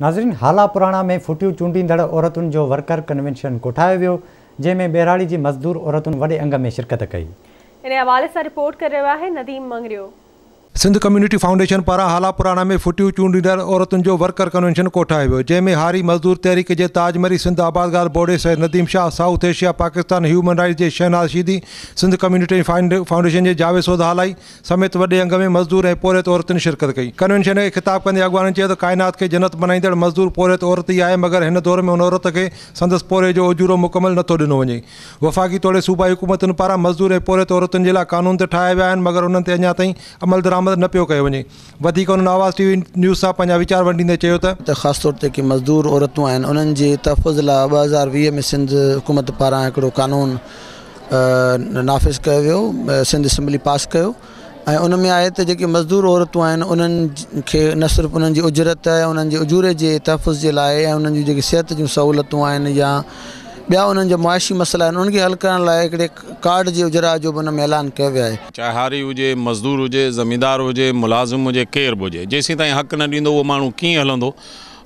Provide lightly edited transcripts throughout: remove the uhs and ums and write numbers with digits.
ناظرين هالا پراڻا ۾ ڦٽيون چونڊيندڙ عورتن جو ورڪر ڪنوينشن ڪوٺايو ويو، جنهن ۾ ٻهراڙي جي مزدور عورتن وڏي انگ ۾ شرڪت ڪئي. ان حوالي سان رپورٽ ڪري رهيو آهي نديم مڱريو. سنڌ ڪميونٽي فائونڊيشن پاران هالا پراڻا ۾ ڦٽيون چونڊيندڙ عورتن جو ورڪر ڪنوينشن ڪوٺايو ويو، جنهن ۾ هاري مزدور تحريڪ جي تاج مري، سنڌ آبادگار بورڊ جي Syed Nadeem Shah, South Asia Pakistan human rights جي شهناز شيدي، سنڌ ڪميونٽي فائونڊيشن جي جاويد سوڌ هالائي سميت وڏي انگ ۾ مزدور ۽ پورهيت عورتن شرڪت ڪئي. ڪنوينشن کي خطاب ڪندي اڳواڻن چيو ته ڪائنات کي جنت بنائيندڙ مزدور پورهيت عورت ئي آهي مگر هن دور ۾ ان عورت کي سندس پورهيي جو اجورو مڪمل نٿو ڏنو وڃي. وفاقي توڙي صوبائي حڪومتن پاران مزدور ۽ پورهيت عورتن جي لاء قانون ته ٺاهيا ويا آهن مگر انهن تي اڃا تائين عملدرآمد نه پيو ڪيو وڃي. وڌيڪ انهن آواز ٽي وي نيوز سان پنهنجا ويچار ونڊيندي چيو ته. ته خاص طور تي جيڪي مزدور عورتون آهن انهن جي تحفظ لاء 2020 ۾ سنڌ حڪومت پاران هڪڙو قانون نافذ ڪيو ويو سنڌ اسيمبلي پاس ڪيو ۽ ان ۾ آهي ته جيڪي مزدور عورتون آهن انهن کي نه صرف انهن جي اجرت ۽ انهن جي اجوري جي تحفظ جي لاء ۽ انهن جون جيڪي صحت جون سهولتون آهن يا ٻيا انهن جا معاشي مسئلا آهن انهن کي حل ڪرڻ لاء هڪڙي ڪارڊ جي اجراء جو به ان ۾ اعلان ڪيو ويو آهي. چاهي هاري هجي، مزدور هجي، زميندار هجي، ملازم هجي، ڪير به هجي جيسين تائين حق نه ڏيندو اهو ماڻهو ڪيئن هلندو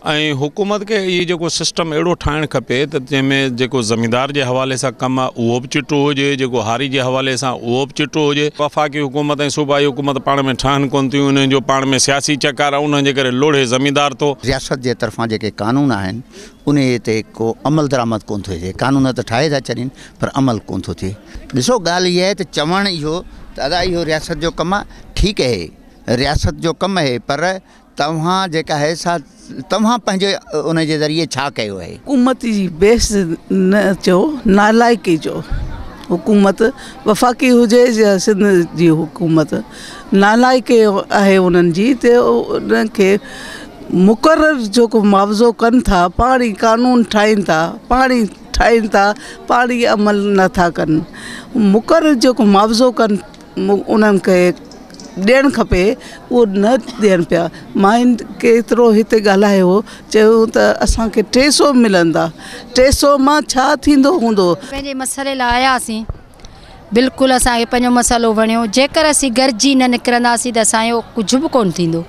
۽ حڪومت کي اهي جيڪو سسٽم اهڙو ٺاهڻ کپي ته جنهن ۾ جيڪو زميندار جي حوالي سان ڪم آهي اهو به چٽو هجي جيڪو هاري جي حوالي سان اهو به چٽو هجي. وفاقي حڪومت ۽ صوبائي حڪومت پاڻ ۾ ٺهن ڪونه ٿيون انهن جو پاڻ ۾ سياسي چڪر آهي انهن جي ڪري لوڙهي زميندار ٿو. رياست جي طرفان جيڪي قانون آهن انهي تي ڪو عملدرآمد ڪونه ٿو ٿئي قانون ته ٺاهي ٿا ڇڏين پر عمل ڪونه ٿو ٿئي. ڏسو ڳالهه اها آهي ته چوڻ اهو ته ادا اهو رياست جو ڪم آهي ٺيڪ اهي رياست جو ڪم اهي پر توهان جيڪا آهي سا توهان پنهنجي ان جي ذريعي ڇا ڪيو آهي؟ حڪومت جي بيس نه چئو نالائقي چئو حڪومت وفاقي هجي يا سنڌ جي حڪومت نالائقي آهي انهن جي ته انهن کي مقرر جيڪو معاوضو ڪن ٿا پاڻ ئي قانون ٺاهين ٿا پاڻ ئي ٺاهين ٿا پاڻ ئي عمل نٿا ڪن مقرر جيڪو معاوضو ڪن انهن کي ڏيڻ کپي اهو نه ڏين پيا ماين ڪيترو هتي ڳالهايو چيو ته اسان کي 300 ملندا 300 مان ڇا ٿيندو هوندو. پنهنجي مسئلي لاء آياسين بلڪل اسان کي پنهنجو مسئلو وڻيو جيڪر اسين گڏجي نه نڪرنداسين ته اسان جو ڪجهه به ڪونه ٿيندو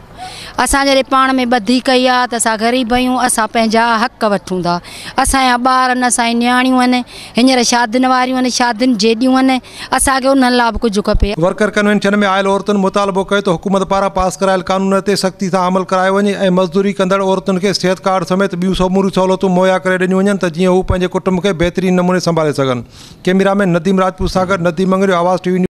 اسان جڏهن پاڻ ۾ ٻڌي ڪئي آ ته اسان غريب آهيون اسان پنهنجا حق وٺون ٿا اسان جا ٻار آهن اسان جي نياڻيون آهن هينئر شادين واريون آهن شادين جيڏيون آهن اسان کي انهن لاء به ڪجهه کپي. ورڪر ڪنوينشن ۾ آيل عورتن مطالبو ڪيو ته حڪومت پاران پاس ڪرايل قانون تي سختي سان عمل ڪرايو وڃي ۽ مزدوري ڪندڙ عورتن کي صحت ڪارڊ سميت ٻيون سموريون سهولتون مهيا ڪري ڏنيون وڃن ته جيئن هو پنهنجي ڪٽنب کي بهترين نموني سنڀالي سگهن. ڪئميرا مين نديم راجپوت سان گڏ نديم مڱريو، آواز ٽي وي نيوز.